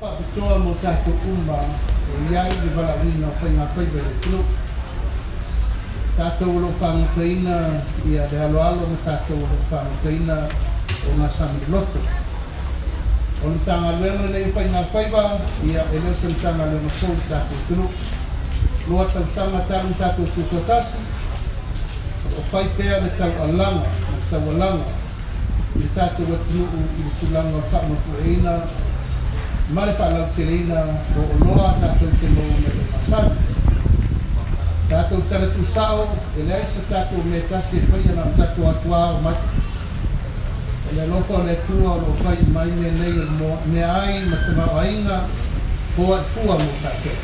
Faapitoa mo tatou uma o i ai le valaauina o faigafaiva i le atunuu. Tatou o lo o fagotaina ia le aloalo ma tatou o lo o fagotaina ogasami loloto. O le Matagaluega lenei o Faigafaiva, ia e le o se Matagaluega fou i le tatou atunuu. 2 tausaga talu ona tatou tutoatasi, o lo o fai pea le taualaga ma le taualaga i le tatou atunuu i le tulaga o le faamapueina ma le faalauteleina o oloa tatou te maua mai i ogasami. Tatou tala tuusao, e leai se tatou mea tasi e faia na o tatou atuā o mai. O le alofa o le Atua o lo o fai mai mea nei o meaai ma tamaoaiga foaifua mo tatou.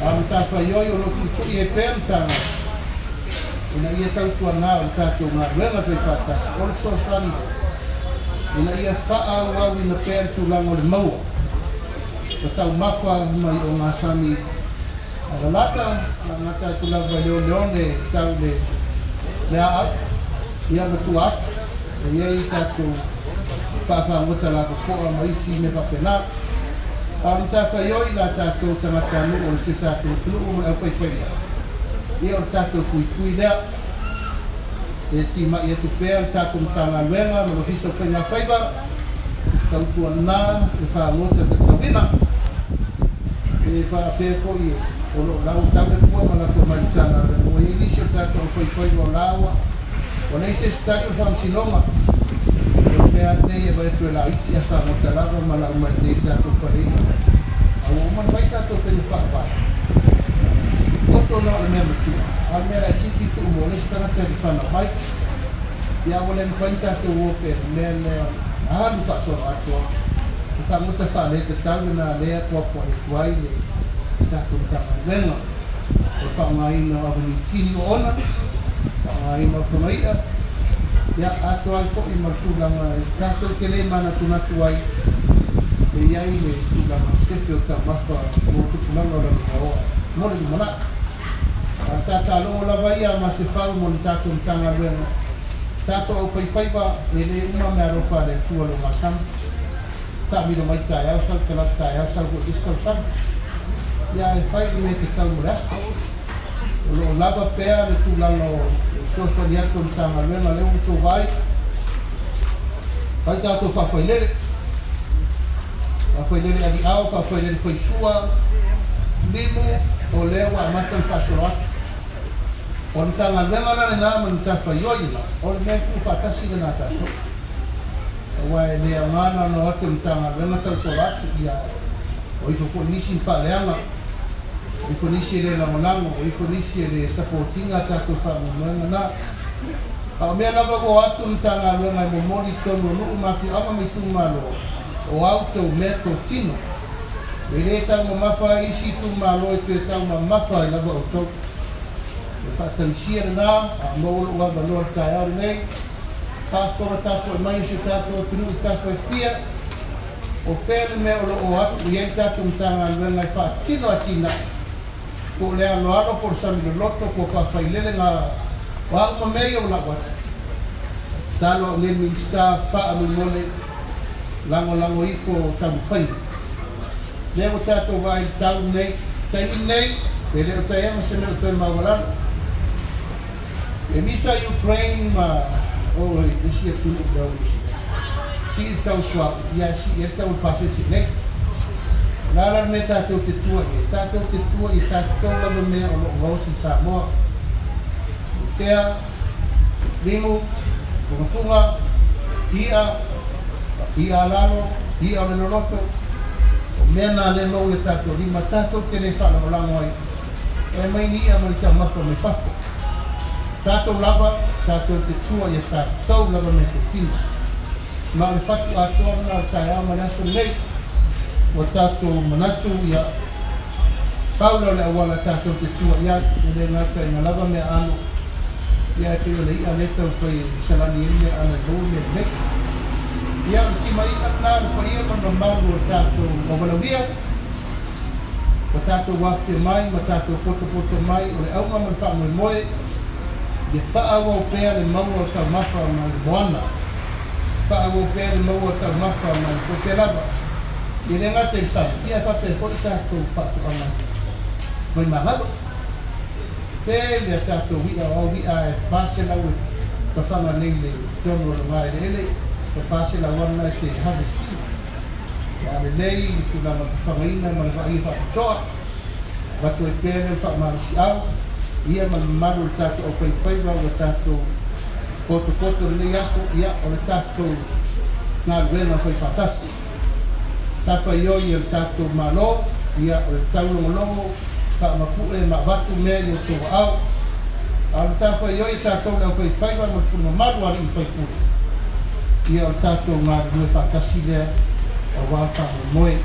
A o matafaioi o lo o tuitui ai pea matagaluega ina ia tautuanā o le tatou galuega faifaatasi o le fesoasoani ina ia faaauauina pea le tulaga o le maua o taumafa mai ogasami alalata agata atu lava i le oneone tau le aau ia ma tua atu e i ai tatou faafagota lapopoa ma isi mea faapena. A o le matafaioi la tatou tagatanuu o le si o tatou atunuu ma le aufaifaiva, ia o le tatou puipui lea e timai atu pea le tatou Matagaluega ma le Ofisa o Faigafaiva tautuanā le fagota tatauina e faapea foi o lo o lau tau le pua ma lafo mai le Matagaluega. Ua i ai nisi o tatou aufaifaiva o laua ua leai se isi tali o le faamasinoga o le mea lenei e vai atu e laiti a fagota lava ma lau mai nei tatou faleia a ua uma ona fai tatou faiga faavae oto na o le mea matua a o le mea laitiiti tuu mo le isi tagata e fanau mai ia ua le mafai ona tatou o pea le mea lea alu faasolo atoa e fagota faaletatau lena lea puapuai atu ai le tatou Matagaluega o le faaaogaina o avenikini oona, faaaogaina o fagaia ia atoa ai foi ma le tulaga e tatou te le manatunatu ai e i ai le tulaga sefe o taumafa mo tupulaga o laluvao mo le lumanai. A o le tatalogo lava ia ma se fau mo le tatou Matagaluega tatou aufaifaiva e le uma meaalofa a le Atua le ogasami taamilo mai taeao sau talaatu taeao sau foi isi tausaga ia e fai le mea tatau mo le aso. O lo o lava pea le tulaga o fesoasoani atu o le Matagaluega lea ua outou vaai fai tatou faafailele faafailele aliao faafailele faisua limu o lea ua amata ona faasolo atu. O le Matagaluega la lena ma le matafaioi lena o le mea tuufaatasi lena tatou aua e le aoga na ona o atu o le Matagaluega tausolo atu ia o ifo foi nisi faaleaga o ifo nisi e le lagolago o ifo nisi e le sapotiga tatou faamoemoega na. A o mea lava ua o atu le Matagaluega e momoli i totonu o nuu ma afioaga ma itumalo o au tou mea totino e le taumamafa ai isi itumalo e toe taumamafa ai lava outou. E faatagisia lena a maua lou avanoa le taeao lenei faafofoga tapuai mai e si o tatou atunuu i tafa e fia o fea le mea o lo o atu i ai le tatou Matagaluega e faatino atinae po o le aloalo po o le sami loloto po o faafailelega o a uma mea ia ua lau atu. Talo au nei Minisita faamolemole lagolago ifo taumafaiga lea ua tatou vaai i le tau lenei taimi lenei e le o taeaga se mea o toe maualalo. E misa Ukraine ma o isi atunuu lea ua sii le tau suauu ia sii ai le tau o le pasese nei. O le a la le mea tatou te tua i ai? Tatou te tua i tatou lava mea o lo o gaosi i Samoa. Tea, limu, fugafuga, i'a, i'a alalo, i'a o le loloto, o mea na le maua i o tatou lima tatou te le faalagolago ai e mai ni i'a ma ni taumafa mai fafo. Tatou lava tatou te tua ia tatou lava mea totino. Ma o le fatu atoa lena o le taeao ma le aso lenei ua tatou manatu ia pau lea o le auala tatou te tua i ai e le gata ina lava mea ano ia e pei o le i'a lea taumafai e salani ai mea ano e maua mea lelei. Ia o le timaiga lena le paia ma le mamalu o le tatou auvalaulia ua tatou afifio mai ma tatou potopoto mai o le auga ma le faamoemoe ia faaauau pea le maua o taumafa mai le moana, faaauau pea le maua o taumafa mai le pope lava. E le gata i sami, ia e faapea foʻi tatou faatoaga mai magalo tele a tatou i'a o au i'a e 400 e fafaga nei le tonu o luga eleele e 400 ana e te harvestina ia lelei le tulaga fafagaina ma le vaaia faapitoa avatu ai pea le faamalosiau ia ma le mamalu o le tatou aufaifaiva ua tatou potopoto lenei aso ia o le tatou galuega faifaatasi tafaioi e le tatou Malo ia o le taulogologo faamapu'e ma avatu mea i outou aao a o le tafaioi e tatou le aufaifaiva ma le pule mamalu a alii ma faipule ia o le tatou galulue faatasi lea auā faamoemoe.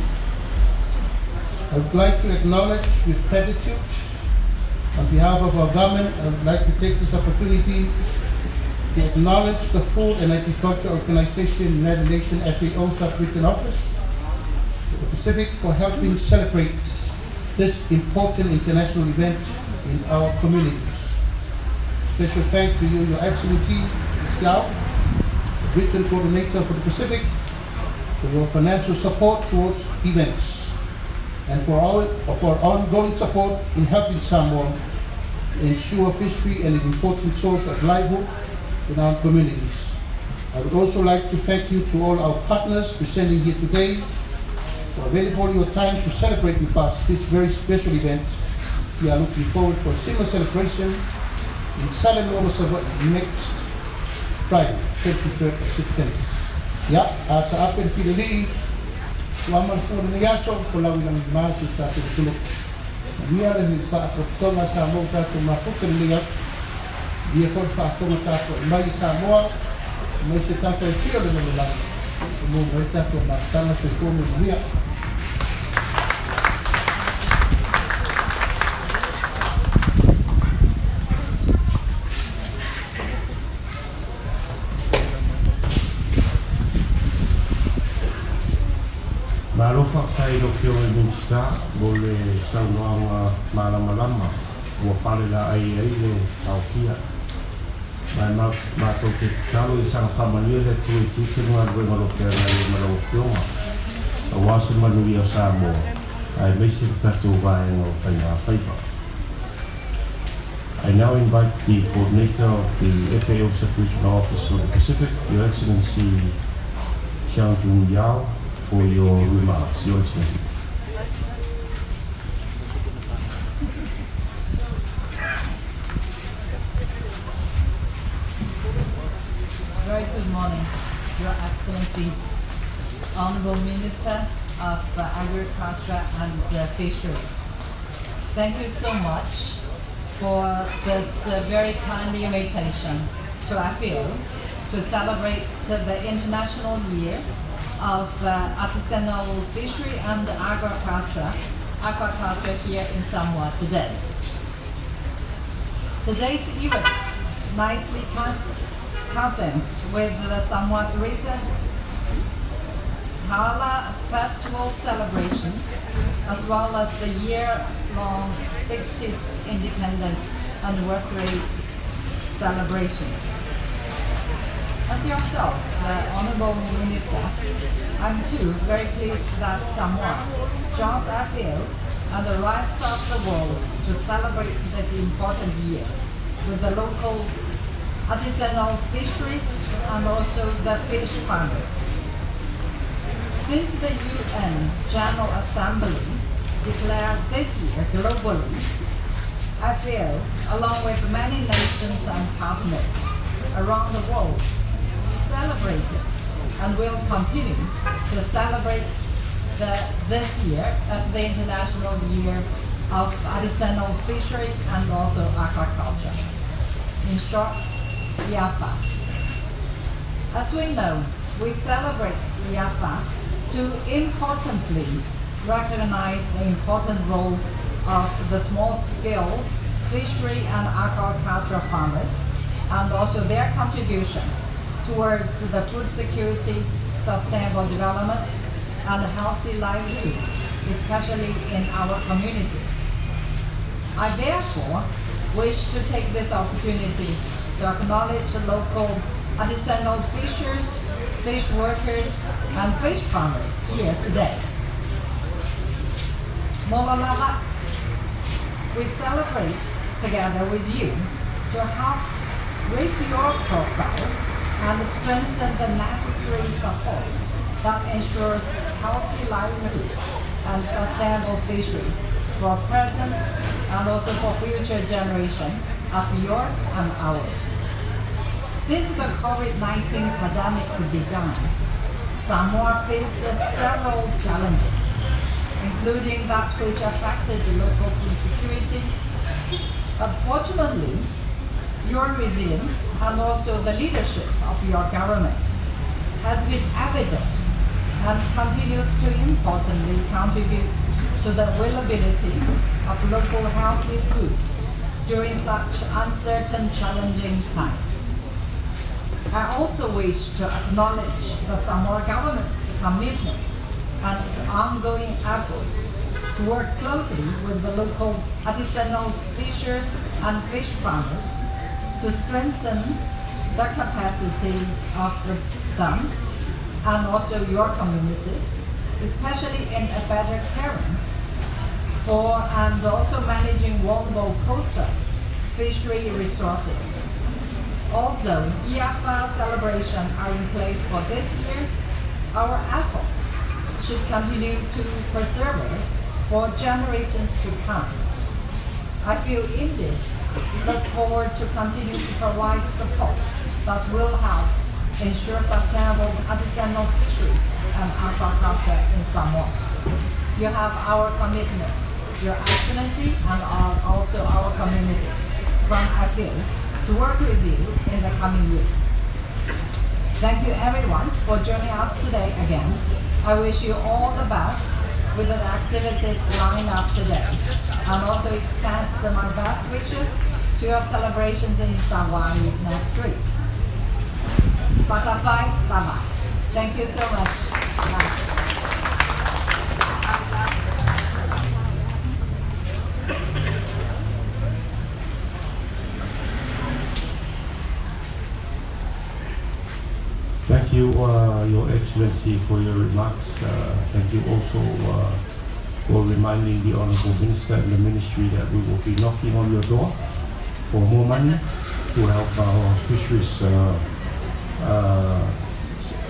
I would like to acknowledge with gratitude on behalf of our government. I would like to take this opportunity to acknowledge the Food and Agriculture Organization, United Nations FAO Sub-Region Office, the Pacific, for helping celebrate this important international event in our communities. Special thanks to you, Your Excellency, Xiao, the Region Coordinator for the Pacific, for your financial support towards events and for ongoing support in helping Samoa ensure fishery and an important source of livelihood in our communities. I would also like to thank you to all our partners presenting here today for available your time to celebrate with us this very special event. We are looking forward for a similar celebration in Salelologa, Savaii next Friday, 23rd of September. Ia, a taape le fililii, ua ama le fua lenei aso, folau i lagi ma si o tatou atunuu. Manuia le faapotopotoga a Samoa ua tatou mafuta lenei aso. Ia foi le faafofoga tapuai mai i Samoa, mai se tafa e fia o le lalolagi, e maua mai ai tatou mafutaga soifua ma manuia. Malo faafetai i lau Afioga i le Minisita mo le saunoaga malamalama ua pale laai ai le taofia. Ma e matou te tatalo ia saga faamanuia le Atua i tiute ma galuega o lo o feagai ai ma lau Afioga aua se manuia o Samoa aemaise le tatou vaega o faigafaiva. I now invite the coordinator of the FAO Sub-Regional Office for the Pacific, Your Excellency Xiang Jun Yao, for your remarks. Your Excellency. Very good morning, Your Excellency, Honorable Minister of Agriculture and Fisheries. Thank you so much for this very kind invitation to FAO to celebrate the International Year of Artisanal Fishery and Aquaculture here in Samoa today. Today's event nicely coincides with the Samoa's recent Ta'ala Festival celebrations, as well as the year-long 60th Independence Anniversary celebrations. As yourself, the Honorable Minister, I'm too very pleased that Samoa joins FAO and the rest of the world to celebrate this important year with the local artisanal fisheries and also the fish farmers. Since the UN General Assembly declared this year globally, FAO, along with many nations and partners around the world, celebrated and will continue to celebrate this year as the International Year of Artisanal Fishery and also Aquaculture. In short, IAFA. As we know, we celebrate IAFA to importantly recognize the important role of the small-scale fishery and aquaculture farmers and also their contribution towards the food security, sustainable development, and healthy livelihoods, especially in our communities. I therefore wish to take this opportunity to acknowledge the local artisanal fishers, fish workers, and fish farmers here today Molalava, we celebrate together with you to help raise your profile and strengthen the necessary support that ensures healthy livelihoods and sustainable fishery for present and also for future generation of yours and ours. Since the COVID-19 pandemic began, Samoa faced several challenges, including that which affected local food security. But fortunately, your resilience and also the leadership of your government has been evident and continues to importantly contribute to the availability of local healthy food during such uncertain, challenging times. I also wish to acknowledge the Samoa government's commitment and ongoing efforts to work closely with the local artisanal fishers and fish farmers to strengthen the capacity of them and also your communities, especially in a better caring for and also managing vulnerable coastal fishery resources. Although IAFA celebrations are in place for this year, our efforts should continue to persevere for generations to come. I feel indeed look forward to continue to provide support that will help ensure sustainable artisanal fisheries and aquaculture in Samoa. You have our commitments, Your Excellency, and also our communities from AFEW to work with you in the coming years. Thank you everyone for joining us today again. I wish you all the best with the activities lined up today, and also extend my best wishes to your celebrations in Savaii next week. Fakafai lava. Thank you so much. Bye. Thank you, Your Excellency, for your remarks. Thank you also for reminding the Honourable Minister and the Ministry that we will be knocking on your door for more money to help our fisheries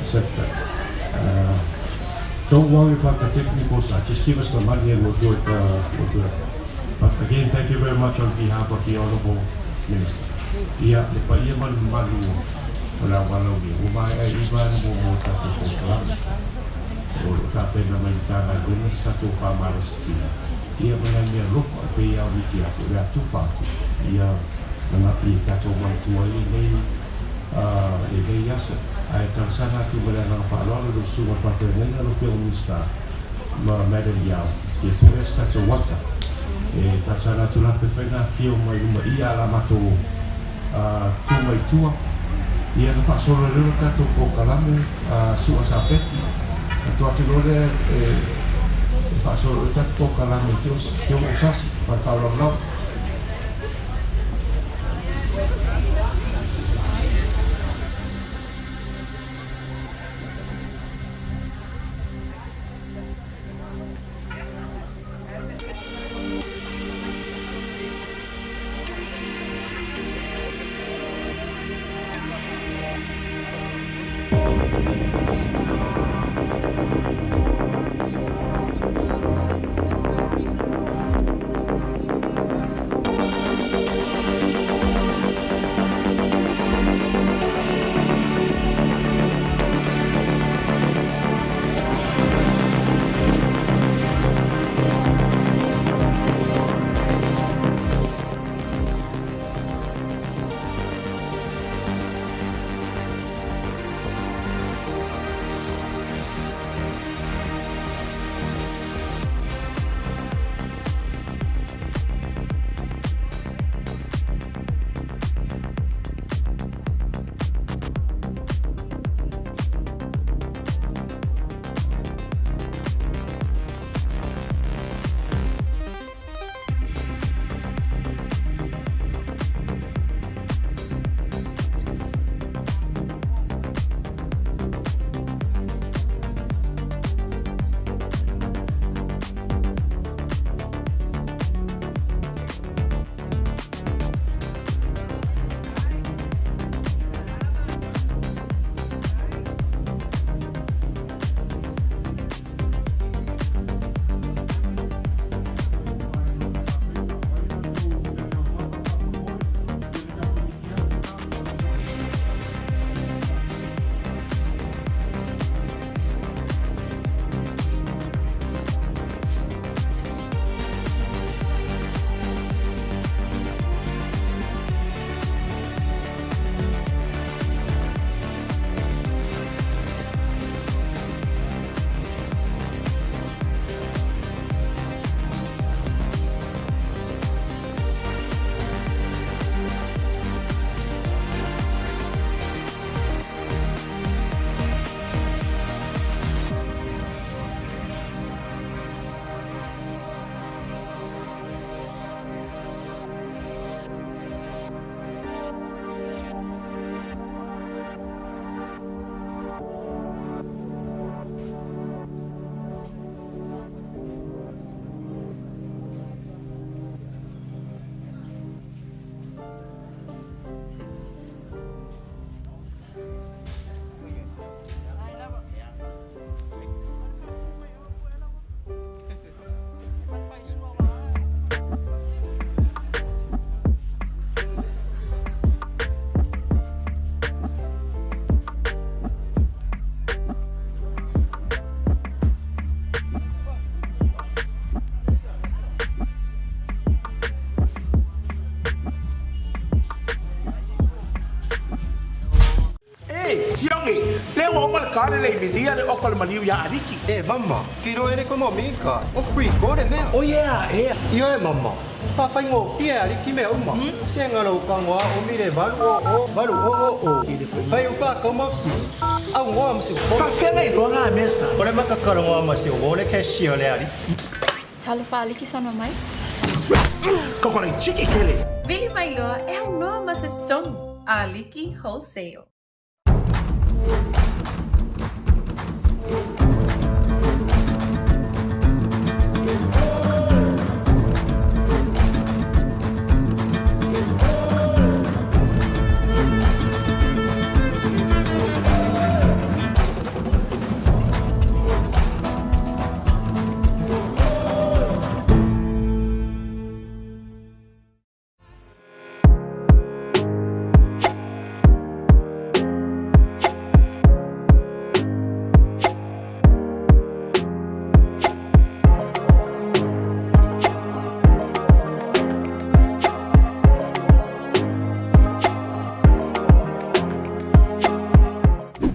sector. Don't worry about the technical side. Just give us the money and we'll do it. We'll do it. But again, thank you very much on behalf of the Honourable Minister. Ia, le paia ma le mamalu o la walauli. Ua maea iva na mo tatou polokalame. O lo tapena mai le Matagaluega se tatou faamalositino. Ia ma nai mea alofa e pei lava o miti atu, o le a tufa atu. Ia manapi e tatou manatua ai lenei lenei aso. Ae talosaga atu ma le agaga faaaloalo i lou susuga o le faafeagaiga lau Afioga Minisita ma Madam Yao, ia pule se tatou ata. E talosaga atu la pe fai na afio mai luma ia a la matou tu mai tua. Ia na faasolo ai loa le tatou polokalame sua sapeti. Na tuu atu loa lea e faasolo ai le tatou polokalame i te o sasi ma le faaaloalo lava. oma le kare le milia le oka le maliu ia aliki. E mama, kiro ele komo mika. O free ko le mea. O yeah, e. Io e mama. Pa whaingo pia aliki mea uma. Se ngalo kangoa o mire valu o o, valu o o o. Whai upa kaumausi. Au ngoa masi o. Whawhenga i loa ngā mesa. Ore makakaro ngoa masi o ole cashier le aliki. Talofa aliki sana mai. Kokore chiki kele. Vili mai loa e au noa masa tongi. Aliki Wholesale.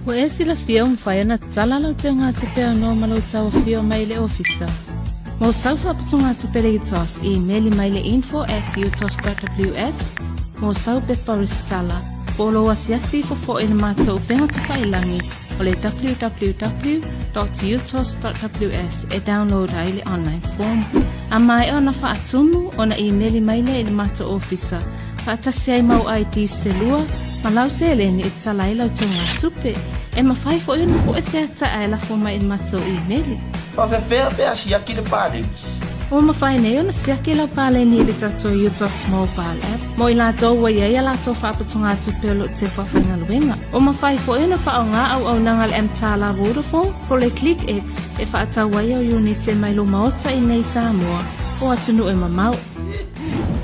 Ua e silafia ua mafai ona tatala lau teugatupe aunoa ma lou tauafio mai le ofisa. Mo sau faaputugatupe le UTOS, imeli mai le info@utos.ws, mo sau pepa resitala, po o lou asiasi ifo fo'i i le matou upega tafailagi o le www.utos.ws e download ai le online form. A maea ona faatumu ona imeli mai lea i le matou ofisa, faatasi ai mau ID se lua, ma lau seleni e tatala ai lau teugatupe. E mafai fo'i ona po'e se ata'a e lafo mai i le matou imeli. Whawhewhea pea siaki le pāleni. Ua mafai nei ona siaki lau pāleni i le tatou UTOS mobile app. Mo i latou ua iai a latou faaputugatupe o loo te faafaigaluega. Ua mafai fo'i ona faaaogā auaunaga a le MTala Vodafone po o le Click X e faatau ai au iunite mai lou maota i nei Samoa o atunuu e mamao.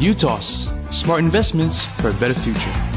UTOS, smart investments for a better future.